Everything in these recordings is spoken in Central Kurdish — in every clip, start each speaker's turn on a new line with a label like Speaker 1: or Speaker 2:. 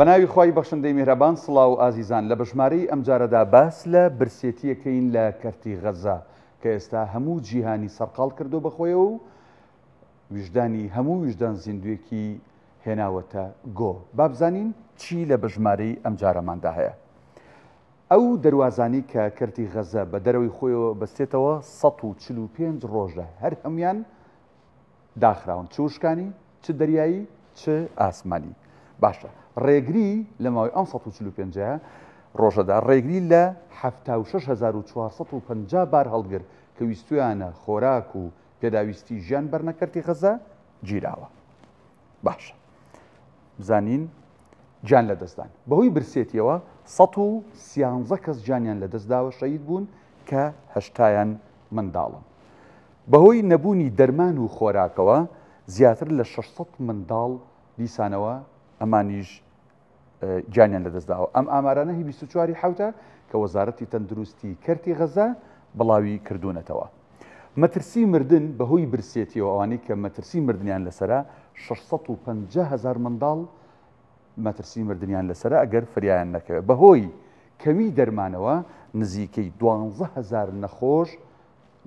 Speaker 1: بەناوی خوای بەخشندەی میهرەبان سڵاو ئازیزان لە بەژمارەی ئەمجارەدا باس لە برسێتیەکەین لە کەرتی غەزە کە ئێستا هەموو جیهانی سەرقاڵ کردو بەخۆیەوە و ویژدانی هەموو ویژدان زیندوێکی هێناوەتە گۆ بابزانین چی لە بەژمارەی ئەمجارەماندا هەیە ئەو دەروازانەی کە کەرتی غەزە بە دەرەوەی خۆیەوە بەستێتەوە 145 ڕۆژە هەر هەمویان داخراون چ وشکانی چ دەریایی چ ئاسمانی. باشە ڕێگری لە ماوەی ئەم 145 ڕۆژەدا ڕێگری لە 76450 بارهەڵگر کە ویستویانە خۆراک و پێداویستی ژیان بەرنە کەرتی غەزە گیراوە. باشە بزانین گیان لەدەستدان بەهۆی برسێتیەوە 113 کەس گیانیان لەدەستداوە شەهید بوون کە هەشتایان منداڵن. بەهۆی نەبوونی دەرمان و خۆراکەوە زیاتر لە 600 منداڵ دیسانەوە ئەمانیش گیانیان لەدەستداوە. ئەم ئامارانە هی 24 ی حەوتە کە وەزارەتی تەندروستی کەرتی غەزە بڵاوی کردوونەتەوە. مەترسی مردن بەهۆی برسێتیەوە ئەوانەی کە مەترسی مردنیان لەسەرە 650 هەزار منداڵ مەترسی مردنیان لەسەرە ئەگەر فریایان نەکەوێت. بەهۆی کەمی دەرمانەوە نزیکەی 12 هەزار نەخۆش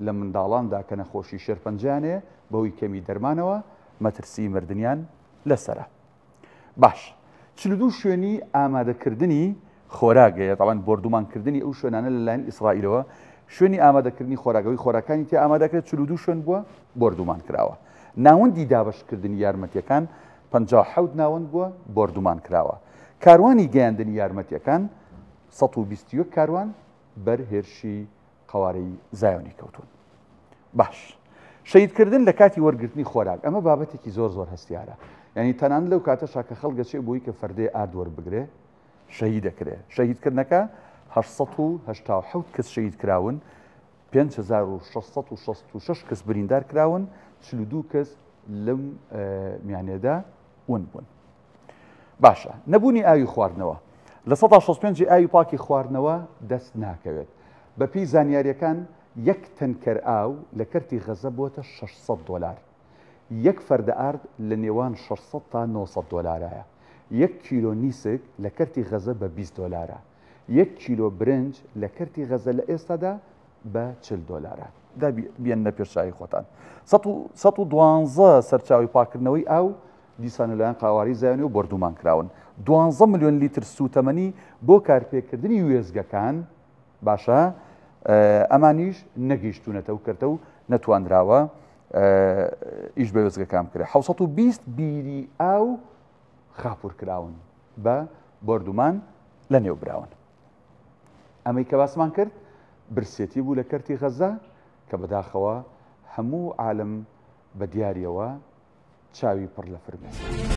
Speaker 1: لە منداڵاندا کە نەخۆشی شێرپەنجەیان هەیە بەهۆی کەمی دەرمانەوە مەترسی مردنیان لەسەرە. باش 42 شوێنی ئامادەکردنی خۆراک هەیە تاوان بۆردومانکردنی ئەو شوێنانە لەلایەن ئیسرائیلەوە شوێنی ئامادەکردنی خۆراکەوەی خۆراکانی تیا ئامادەکرێت 42 شوێن بووە بۆردومان کراوە ناوەندی دابەشکردنی یارمەتیەکان 57 ناوەند بووە بۆردومان کراوە کاروانی گەیاندنی یارمەتیەکان 121 کاروان بەر هێرشی قەوارەی زایۆنی کەوتوون. باش شەهیدکردن لە کاتی وەرگرتنی خۆراک ئەمە بابەتێکی زۆر زۆر هەستیارە یعنی تەنانەت لەو کاتەشا کە خەڵک دەچێت بۆی کە فەردەی ئارد وەربگرێ شەهید دەکرێ شەهیدکردنەکە 887 کەس شەهید کراون 5666 کەس بریندار کراون 42 کەس لەم میانێدا ون بوون. باشە نەبوونی ئاوی خواردنەوە 65% ی ئاوی پاکی خواردنەوە دەست ناکەوێت. بەپێی زانیارییەکان یەک تەنکەر ئاو لە کەرتی غەزە بۆتە 600 دۆلار. یەک فەردە ئارد لە نێوان 600 تا 900 دۆلارایە. یەک کیلۆ نیسک لە کەرتی غەزە بە 20 دۆلارە. یەک کیلۆ برنج لە کەرتی غەزە لە ئێستادا بە 40 دۆلارە. دا بیێننە پێش چاوی خۆتان. 112 سەرچاوەی پاککردنەوەی ئاو دیسان لەلایەن قەوارەی زایۆنیەوە بۆردومان کراون. دوانزە ملیۆن لیتر سووتەمەنی بۆ کارپێکردنی وێستگەکان، باشە ئەمانیش نەگەیشتوونەتە و کەرتە و نەتوانراوە ئیش بە وێستگەکان بکرێت. 720 بیری ئاو خاپوور کراون بە بۆردومان لەنێو براون. ئەمەی کە باسمان کرد برسێتی بوو لە کەرتی غەزە کە بەداخەوە هەموو عالم بە دیاریەوە چاوی پڕ لە فرمێسک.